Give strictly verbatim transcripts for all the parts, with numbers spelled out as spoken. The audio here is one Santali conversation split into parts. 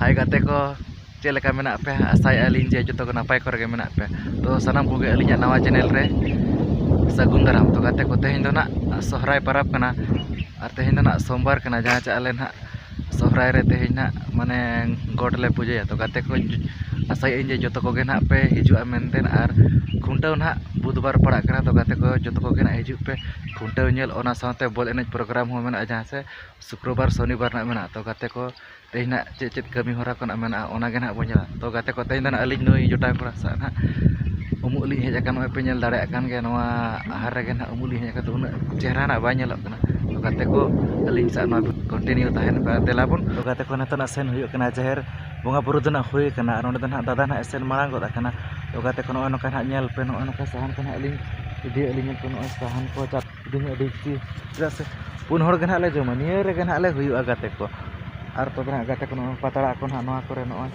ᱦᱟᱭ ᱜᱟᱛᱮ ᱠᱚ, ᱪᱮᱫ ᱞᱮᱠᱟ ᱢᱮᱱᱟᱜ ᱯᱮ? ᱟᱥᱟᱭᱮᱫᱼᱟ ᱞᱤᱧ ᱡᱮ ᱡᱚᱛᱚ ᱜᱮ ᱱᱟᱯᱟᱭ ᱠᱚᱨᱮ ᱜᱮ ᱢᱮᱱᱟᱜ ᱯᱮ᱾ ᱛᱚ ᱥᱟᱱᱟᱢ ᱠᱚᱜᱮ ᱟᱹᱞᱤᱧᱟᱜ ᱱᱟᱣᱟ ᱪᱮᱱᱮᱞ ᱨᱮ ᱥᱟᱹᱜᱩᱱ ᱫᱟᱨᱟᱢ᱾ ᱛᱚ ᱜᱟᱛᱮ ᱠᱚ, ᱛᱮᱦᱮᱧ ᱫᱚ ᱱᱟᱜ ᱥᱚᱦᱨᱟᱭ ᱯᱚᱨᱚᱵᱽ ᱠᱟᱱᱟ, ᱟᱨ ᱛᱮᱦᱮᱧ ᱫᱚ ᱱᱟᱜ ᱥᱳᱢᱵᱟᱨ ᱠᱟᱱᱟ, ᱡᱟᱦᱟᱸ ᱪᱮ ᱟᱞᱮ ᱱᱟᱜ ᱥᱚᱦᱨᱟᱭ ᱨᱮ ᱛᱮᱦᱮᱧ ᱱᱟᱜ ᱢᱟᱱᱮ ᱜᱚᱴ ᱞᱮ ᱯᱩᱡᱟᱹᱭᱟ᱾ ᱛᱚ ᱜᱟᱛᱮ ᱠᱚ, ᱟᱥᱟᱭᱮᱫ ᱟᱹᱧ ᱡᱮ ᱡᱚᱛᱚ ᱠᱚᱜᱮ ᱱᱟᱜ ᱯᱮ ᱦᱤᱡᱩᱜᱼᱟ ᱢᱮᱱᱛᱮ, ᱟᱨ ᱠᱷᱩᱱᱴᱟᱹᱣ ᱱᱟᱜ ᱵᱩᱫᱷᱵᱟᱨ ᱯᱟᱲᱟᱜ ᱠᱟᱱᱟ᱾ ᱛᱚ ᱜᱟᱛᱮ ᱠᱚ, ᱡᱚᱛᱚ ᱠᱚᱜᱮ ᱱᱟᱜ ᱦᱤᱡᱩᱜ ᱯᱮ ᱠᱷᱩᱱᱴᱟᱹᱣ ᱧᱮᱞ, ᱚᱱᱟ ᱥᱟᱶᱛᱮ ᱵᱚᱞ ᱮᱱᱮᱡ ᱯᱨᱳᱜᱨᱟᱢ ᱦᱚᱸ ᱢᱮᱱᱟᱜᱼᱟ, ᱡᱟᱦᱟᱸ ᱥᱮ ᱥᱩᱠᱨᱚᱵᱟᱨ ᱥᱚᱱᱤᱵᱟᱨ ᱱᱟᱜ ᱢᱮᱱᱟᱜᱼᱟ᱾ ᱛᱚ ᱜᱟᱛᱮ ᱠᱚ, ᱛᱮᱦᱮᱧ ᱱᱟᱜ ᱪᱮᱫ ᱪᱮᱫ ᱠᱟᱹᱢᱤ ᱦᱚᱨᱟ ᱠᱚ ᱱᱟᱜ ᱢᱮᱱᱟᱜᱼᱟ, ᱚᱱᱟ ᱜᱮ ᱱᱟᱜ ᱵᱚᱱ ᱧᱮᱞᱟ᱾ ᱛᱚ ᱜᱟᱛᱮ ᱠᱚ, ᱛᱮᱦᱮᱧ ᱫᱚ ᱱᱟᱜ ᱟᱹᱞᱤᱧ ᱱᱩᱭ ᱡᱚᱴᱟᱣ ᱠᱚᱲᱟ ᱥᱟᱶ ᱱᱟᱜ ᱩᱢᱩᱜ ᱞᱤᱧ ᱦᱮᱡ ᱟᱠᱟᱱ, ᱱᱚᱜᱼᱚᱭ ᱯᱮ ᱧᱮᱞ ᱫᱟᱲᱮᱭᱟᱜ ᱠᱟᱱ ᱜᱮᱭᱟ, ᱱᱚᱣᱟ ᱟᱦᱟᱨ ᱨᱮᱜᱮ ᱱᱟᱜ ᱩᱢᱩᱜ ᱞᱤᱧ ᱦᱮᱡ ᱟᱠᱟᱱ, ᱛᱚ ᱩᱱᱟᱹᱜ ᱪᱮᱦᱨᱟ ᱱᱟᱜ ᱵᱟᱭ ᱧᱮᱞᱚᱜ ᱠᱟᱱᱟ᱾ ᱛᱚ ᱜᱟᱛᱮ ᱠᱚ, ᱟᱹᱞᱤᱧ ᱥᱟᱶ ᱱᱚᱣᱟ ᱠᱚᱱᱴᱤᱱᱤᱭᱩ ᱛᱟᱦᱮᱱ ᱯᱮ, ᱫᱮᱞᱟ ᱵᱚᱱ᱾ ᱛᱚ ᱜᱟᱛᱮ ᱠᱚ, ᱱᱤᱛᱚᱜ ᱱᱟᱜ ᱥᱮᱱ ᱦᱩᱭᱩᱜ ᱠᱟᱱᱟ, ᱡᱟᱦᱮᱨ ᱵᱚᱸᱜᱟ ᱵᱩᱨᱩ ᱫᱚ ᱱᱟᱜ ᱦᱩᱭ ᱠᱟᱱᱟ, ᱟᱨ ᱚᱸᱰᱮ ᱫᱚ ᱱᱟᱜ ᱫᱟᱫᱟ ᱱᱟᱜ ᱥᱮᱱ ᱢᱟᱲᱟᱝ ᱜᱚᱫ ᱟᱠᱟᱱᱟ᱾ ᱛᱚ ᱜᱟᱛᱮ ᱠᱚ, ᱱᱚᱜᱼᱚᱭ ᱱᱚᱝᱠᱟ ᱱᱟᱜ ᱧᱮᱞ ᱯᱮ, ᱱᱚᱜᱼᱚᱭ ᱱᱚᱝᱠᱟ ᱥᱟᱦᱟᱱ ᱠᱚ ᱱᱟᱜ ᱞᱤᱧ ᱤᱫᱤᱭᱮᱫ ᱞᱤᱧ, ᱧᱮᱞ ᱯᱮ, ᱱᱚᱜᱼᱚᱭ ᱥᱟᱦᱟᱱ ᱠᱚ ᱪᱟᱯ ᱤᱫᱤ ᱧᱚᱜ ᱟᱹᱰᱤ ᱡᱟᱹᱥᱛᱤ, ᱪᱮᱫᱟᱜ ᱥᱮ ᱯᱩᱱ ᱦᱚᱲ ᱜᱮ ᱱᱟᱦᱟᱜ ᱞᱮ ᱡᱚᱢᱟ, ᱱᱤᱭᱟᱹ ᱨᱮᱜᱮ ᱱᱟᱦᱟᱜ ᱞᱮ ᱦᱩᱭᱩᱜᱼᱟ ᱜᱟᱛᱮ ᱠᱚ᱾ ᱟᱨ ᱛᱚᱵᱮ ᱱᱟᱦᱟᱜ ᱜᱟᱛᱮ ᱠᱚ, ᱱᱚᱜᱼᱚᱭ ᱯᱟᱛᱲᱟ ᱠᱚ ᱱᱟᱦᱟᱜ, ᱱᱚᱣᱟ ᱠᱚᱨᱮ ᱱᱚᱜᱼᱚᱭ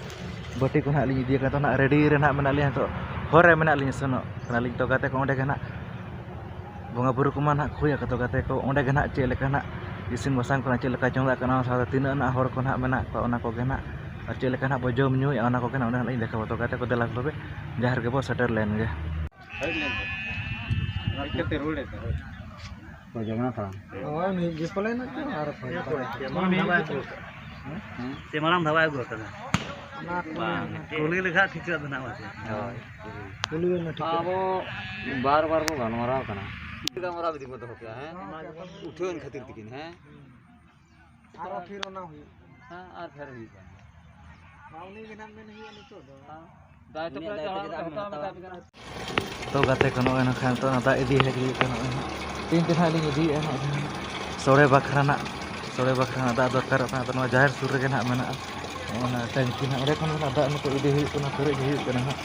ᱵᱟᱹᱴᱤ ᱠᱚ ᱱᱟᱦᱟᱜ ᱞᱤᱧ ᱤᱫᱤᱭ ᱠᱟᱱ ᱛᱟᱦᱮᱱᱟ, ᱨᱮᱰᱤ ᱨᱮ ᱱᱟᱦᱟᱜ ᱢᱮᱱᱟᱜ ᱞᱤᱧᱟ, ᱱᱤᱛᱚᱜ ᱦᱚᱨ ᱨᱮ ᱢᱮᱱᱟᱜ ᱞᱤᱧᱟ, ᱥᱮᱱᱚᱜ ᱠᱟᱱᱟᱞᱤᱧ᱾ ᱛᱚ ᱜᱟᱛᱮ ᱠᱚ, ᱚᱸᱰᱮ ᱜᱮ ᱱᱟᱦᱟᱜ ᱵᱚᱸᱜᱟ ᱵᱩᱨᱩ ᱠᱚᱢᱟ ᱱᱟᱦᱟᱜ ᱦᱩᱭ ᱟᱠᱟᱱ᱾ ᱛᱚ ᱜᱟᱛᱮ ᱠᱚ, ᱚᱸᱰᱮ ᱜᱮ ᱱᱟᱦᱟᱜ ᱪᱮᱫ ᱞᱮᱠᱟ ᱱᱟᱦᱟᱜ ᱤᱥᱤᱱ ᱵᱟᱥᱟᱝ ᱠᱚ ᱱᱟᱦᱟᱜ ᱪᱮᱫ ᱞᱮᱠᱟ ᱪᱚᱸᱫᱟᱜ ᱠᱟᱱᱟ, ᱚᱱᱟ ᱥᱟᱶᱛᱮ ᱛᱤᱱᱟᱹᱜ ᱱᱟᱦᱟᱜ ᱦᱚᱲ ᱠᱚ ᱱᱟᱦᱟᱜ ᱢᱮᱱᱟᱜ ᱠᱚᱣᱟ, ᱚᱱᱟ ᱠᱚᱜᱮ ᱱᱟᱦᱟᱜ, ᱟᱨ ᱪᱮᱫ ᱞᱮᱠᱟ ᱱᱟᱦᱟᱜ ᱵᱚ ᱡᱚᱢ ᱧᱩᱭᱟ, ᱚᱱᱟ ᱠᱚᱜᱮ ᱱᱟᱦᱟᱜ ᱚᱸᱰᱮ ᱱᱟᱦᱟᱜ ᱞᱤᱧ ᱫᱮᱠᱷᱟᱣᱟ᱾ ᱛᱚ ᱜᱟᱛᱮ ᱠᱚ, ᱫᱮᱞᱟ ᱛᱚᱵᱮ ᱡᱟᱦᱮᱨ ᱜᱮᱵᱚ ᱥᱮᱴᱮᱨ ᱞᱮᱱ ᱜᱮ᱾ ᱦᱮᱡ ᱞᱮᱱ ᱠᱚ᱾ ᱚᱱᱟ ᱪᱤᱠᱟᱹᱛᱮ ᱨᱩᱣᱟᱹᱲ ᱮᱱ ᱛᱟᱦᱮᱸᱫ? ᱦᱳᱭ, ᱩᱱᱤ ᱜᱮ ᱯᱟᱞᱮᱱ ᱱᱟᱜ ᱪᱚ ᱟᱨ ᱚᱠᱚᱭ? ᱪᱮ ᱢᱟᱲᱟᱝ ᱫᱷᱟᱣ ᱵᱟᱭ ᱟᱹᱜᱩ ᱟᱠᱟᱫᱟ? ᱚᱱᱟ ᱠᱚ ᱵᱟᱝ, ᱢᱮᱱᱟ᱾ ᱠᱩᱞᱤ ᱞᱮᱠᱷᱟᱱ ᱴᱷᱤᱠᱟᱹᱜ ᱫᱚ ᱱᱟᱜ ᱢᱟᱥᱮ᱾ ᱦᱳᱭ᱾ ᱠᱩᱞᱤ ᱵᱮᱱ ᱴᱷᱤᱠᱟᱹᱜ᱾ ᱟᱵᱚ ᱵᱟᱨ ᱵᱟᱨ ᱵᱚ ᱜᱟᱞᱢᱟᱨᱟᱣ ᱠᱟᱱᱟ᱾ ᱜᱟᱞᱢᱟᱨᱟᱣ ᱤᱫᱤ ᱵᱚ ᱫᱚᱦᱚ ᱠᱮᱜᱼᱟ, ᱦᱮᱸ? ᱩᱴᱷᱟᱹᱣ ᱮᱱ ᱠᱷᱟᱹᱛᱤᱨ ᱛᱮᱠᱤᱱ, ᱦᱮᱸ? ᱟᱨᱚ ᱯᱷᱤᱨ ᱚᱱᱟ ᱦᱩᱭᱩᱜ᱾ ᱦᱮᱸ, ᱟᱨ ᱯᱷᱮᱨ ᱦᱩᱭᱩᱜ ᱠᱟᱱᱟ᱾ ᱢᱟ ᱩᱱᱤ ᱜᱮ ᱱᱟᱜ ᱢᱮᱱ ᱦᱩᱭᱩᱜᱼᱟ ᱱᱤᱛᱚᱜ ᱫᱚ᱾ ᱦᱮᱸ᱾ ᱫᱟᱭᱤᱛᱛᱚ ᱩᱱᱤᱭᱟᱜ ᱯᱨᱟᱭ ᱫᱟᱭᱤᱛᱛᱚ ᱪᱟᱞᱟᱣ ᱪᱮᱫᱟᱜ ᱠᱟᱛᱮ ᱵᱚᱱ ᱦᱟᱛᱟᱣ ᱦᱟᱛᱟᱣᱟ? ᱢᱮᱛᱟᱭ ᱠᱟᱱᱟ᱾ ᱛᱚ ᱜᱟᱛᱮ ᱠᱚ, ᱱᱚᱜᱼᱚᱭ ᱱᱚᱝᱠᱟ ᱱᱤᱛᱚᱜ ᱚᱱᱟ ᱫᱟᱜ ᱤᱫᱤ ᱦᱮᱡ ᱦᱩᱭᱩᱜ ᱠᱟᱱᱟ᱾ ᱱᱚᱜᱼᱚᱭ ᱦᱟᱸᱜ ᱛᱤᱱ ᱛᱮ ᱱᱟᱦᱟᱜ ᱞᱤᱧ ᱤᱫᱤᱭᱮᱫᱼᱟ ᱱᱟᱦᱟᱜ, ᱡᱟᱦᱟᱸ ᱥᱚᱲᱮ ᱵᱟᱠᱷᱨᱟ ᱱᱟᱜ, ᱥᱚᱲᱮ ᱵᱟᱠᱷᱨᱟ ᱱᱟᱜ ᱫᱟᱜ ᱫᱚᱨᱠᱟᱨᱚᱜ ᱠᱟᱱᱟ᱾ ᱟᱫᱚ ᱱᱚᱣᱟ ᱡᱟᱦᱮᱨ ᱥᱩᱨ ᱨᱮᱜᱮ ᱱᱟᱦᱟᱜ ᱢᱮᱱᱟᱜᱼᱟ, ᱱᱚᱜᱼᱚ ᱱᱟ ᱴᱮᱝᱠᱤ ᱱᱟᱦᱟᱜ, ᱚᱸᱰᱮ ᱠᱷᱚᱱ ᱜᱮ ᱱᱟᱦᱟᱜ ᱫᱟᱜ ᱱᱤᱛᱚᱜ ᱤᱫᱤ ᱦᱩᱭᱩᱜ ᱠᱟᱱᱟ, ᱯᱮᱨᱮᱡ ᱦᱩᱭᱩᱜ ᱠᱟᱱᱟ ᱱᱟᱦᱟᱜ᱾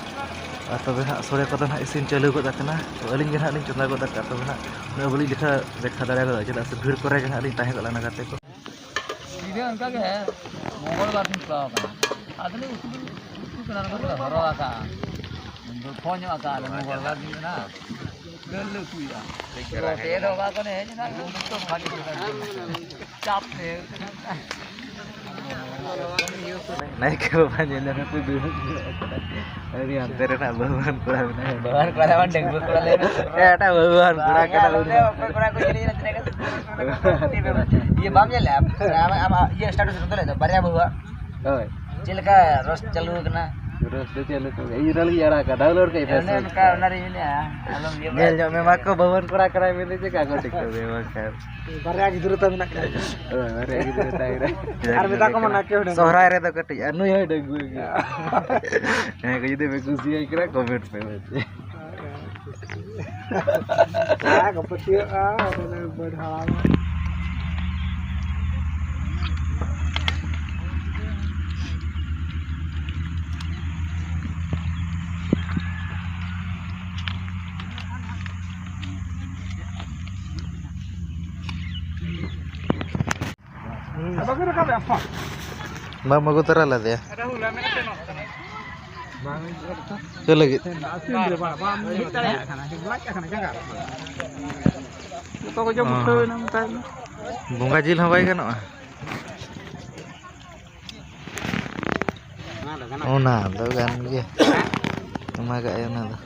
ᱟᱨ ᱛᱚᱵᱮ ᱱᱟᱦᱟᱜ ᱥᱚᱲᱮ ᱠᱚᱫᱚ ᱱᱟᱦᱟᱜ ᱤᱥᱤᱱ ᱪᱟᱹᱞᱩ ᱜᱚᱫ ᱟᱠᱟᱱᱟ᱾ ᱛᱚ ᱟᱹᱞᱤᱧ ᱜᱮ ᱱᱟᱦᱟᱜ ᱞᱤᱧ ᱪᱚᱸᱫᱟ ᱜᱚᱫ ᱟᱠᱟᱫᱼᱟ᱾ ᱛᱚᱵᱮ ᱱᱟᱦᱟᱜ ᱩᱱᱟᱹᱜ ᱵᱟᱹᱞᱤᱧ ᱫᱮᱠᱷᱟ, ᱫᱮᱠᱷᱟ ᱫᱟᱲᱮ ᱜᱚᱫᱟ, ᱪᱮᱫᱟᱜ ᱥᱮ ᱵᱷᱤᱲ ᱠᱚᱨᱮ ᱜᱮ ᱱᱟᱦᱟᱜ ᱞᱤᱧ ᱛᱟᱦᱮᱸ ᱜᱚᱫ ᱞᱮᱱᱟ ᱜᱟᱛᱮ ᱠᱚ᱾ ᱧᱤᱫᱟᱹ ᱚᱱᱠᱟ ᱜᱮ ᱢᱚᱝᱜᱚᱞ ᱵᱟᱨ ᱫᱤᱱ ᱪᱟᱞᱟᱣ ᱠᱟᱱᱟ᱾ ᱟᱫᱚᱞᱮ ᱩᱛᱩ, ᱩᱛᱩ ᱠᱟᱱᱟ, ᱱᱚᱝᱠᱟ ᱛᱮᱞᱮ ᱦᱚᱨᱚ ᱟᱠᱟᱜᱼᱟ, ᱜᱚᱞᱯᱷᱚ ᱧᱚᱜ ᱟᱠᱟᱜᱼᱟ ᱞᱮ ᱢᱚᱝᱜᱚᱞ ᱵᱟᱨ ᱫᱤᱱ ᱠᱟᱱᱟ᱾ ᱫᱟᱹᱞ ᱞᱮ ᱩᱛᱩᱭᱮᱫᱼᱟ᱾ ᱛᱮ ᱫᱚ ᱚᱠᱟ ᱠᱷᱚᱱᱮ ᱦᱮᱡ ᱮᱱᱟ, ᱩᱱᱤ ᱫᱚ ᱵᱷᱟᱜᱮ ᱜᱮ ᱪᱟᱯ ᱛᱮ᱾ ᱱᱟᱭᱠᱮ ᱵᱟᱵᱟ ᱧᱮᱞ ᱧᱟᱢ ᱠᱟᱛᱮ ᱫᱩᱲᱩᱵ ᱧᱚᱜ ᱟᱠᱟᱱᱟ᱾ ᱟᱹᱰᱤ ᱦᱟᱱᱛᱮ ᱨᱮᱱᱟᱜ ᱵᱟᱹᱦᱩᱣᱟᱱ ᱠᱚᱲᱟ ᱢᱮᱱᱟᱭᱟ᱾ ᱵᱟᱹᱦᱩᱣᱟᱱ ᱠᱚᱲᱟ ᱫᱚ ᱵᱟᱝ, ᱰᱟᱺᱜᱩᱣᱟᱹ ᱠᱚᱲᱟ ᱞᱟᱹᱭ ᱢᱮ᱾ ᱦᱮᱸ, ᱮᱴᱟᱜ ᱵᱟᱹᱦᱩᱣᱟᱱ ᱠᱚᱲᱟ ᱠᱟᱱᱟ ᱩᱱᱤ᱾ ᱚᱠᱚᱭ ᱠᱚᱲᱟ ᱠᱚ ᱧᱮᱞᱮ ᱠᱟᱱᱟ ᱛᱤᱱᱟᱹᱜ ᱜᱟᱱ? ᱤᱭᱟᱹ ᱵᱟᱢ ᱧᱮᱞ ᱞᱮᱜᱼᱟ? ᱟᱢ, ᱟᱢ, ᱟᱢ, ᱤᱭᱟᱹ status ᱨᱮ ᱫᱚᱦᱚ ᱞᱮᱫ ᱫᱚ, ᱵᱟᱨᱭᱟ ᱵᱟᱹᱦᱩᱣᱟᱜ᱾ ᱦᱳᱭ᱾ ᱪᱮᱫ ᱞᱮᱠᱟ ᱨᱚᱥ ᱪᱟᱹᱞᱩ ᱟᱠᱟᱱᱟ? ᱨᱚᱥ ᱫᱚ ᱪᱟᱹᱞᱩ ᱟᱠᱟᱱᱟ᱾ ᱤᱧ ᱨᱚᱲ ᱞᱟᱹᱜᱤᱫ ᱟᱲᱟᱜ ᱟᱠᱟᱫ, download ᱠᱟᱜ ᱤᱧ ᱚᱱᱮ Facebook ᱨᱮ᱾ ᱚᱱᱠᱟ, ᱚᱱᱟ ᱨᱮᱜᱮ ᱢᱮᱱᱟᱜᱼᱟ᱾ ᱟᱞᱚᱢ ᱤᱭᱟᱹ ᱧᱮᱞ ᱧᱚᱜ ᱢᱮ, ᱢᱟ ᱠᱚ ᱵᱟᱹᱦᱩᱣᱟᱱ ᱠᱚᱲᱟ ᱠᱟᱱᱟᱭ ᱢᱮᱱᱛᱮ ᱪᱮᱫ ᱠᱟ ᱠᱚ ᱴᱷᱤᱠᱟᱹ ᱢᱮᱭᱟ ᱵᱟᱝᱠᱷᱟᱱ? ᱵᱟᱨᱭᱟ ᱜᱤᱫᱽᱨᱟᱹ ᱛᱟᱭ ᱢᱮᱱᱟᱜ ᱠᱤᱱᱟ᱾ ᱦᱳᱭ, ᱵᱟᱨᱭᱟ ᱜᱤᱫᱽᱨᱟᱹ ᱛᱟᱭ ᱨᱮ᱾ ᱟᱨ ᱢᱮᱛᱟ ᱠᱚ ᱢᱟ ᱱᱟᱭᱠᱮ ᱦᱩᱰᱟᱹᱝ᱾ ᱥᱚᱦᱨᱟᱭ ᱨᱮᱫᱚ ᱠᱟᱹᱴᱤᱡ, ᱟᱨ ᱱᱩᱭ ᱦᱚᱸᱭ ᱰᱟᱺᱜᱩᱣᱟᱹ ᱜᱮᱭᱟ᱾ ᱦᱮᱸ, ᱡᱩᱫᱤ ᱯᱮ ᱠᱩᱥᱤᱭᱟᱭ ᱠᱟᱱᱟ, comment ᱯᱮ ᱢᱟᱥᱮ᱾ ᱟᱨ ᱠᱚ ᱯᱟᱹᱛᱭᱟᱹᱜᱼᱟ, ᱚᱱᱟ ᱵᱟᱹᱰ ᱦᱟᱲᱟᱢ᱾ ᱵᱟᱢ ᱟᱹᱜᱩ ᱛᱚᱨᱟ ᱞᱮᱫᱮᱭᱟ? ᱪᱮᱫ ᱞᱟᱹᱜᱤᱫ? ᱵᱚᱸᱜᱟ ᱡᱤᱞ ᱦᱚᱸ ᱵᱟᱭ ᱜᱟᱱᱚᱜᱼᱟ? ᱚᱱᱟ ᱫᱚ ᱜᱟᱱ ᱜᱮᱭᱟ, ᱮᱢᱟᱜᱟᱜ ᱟᱭ ᱚᱱᱟ ᱫᱚ᱾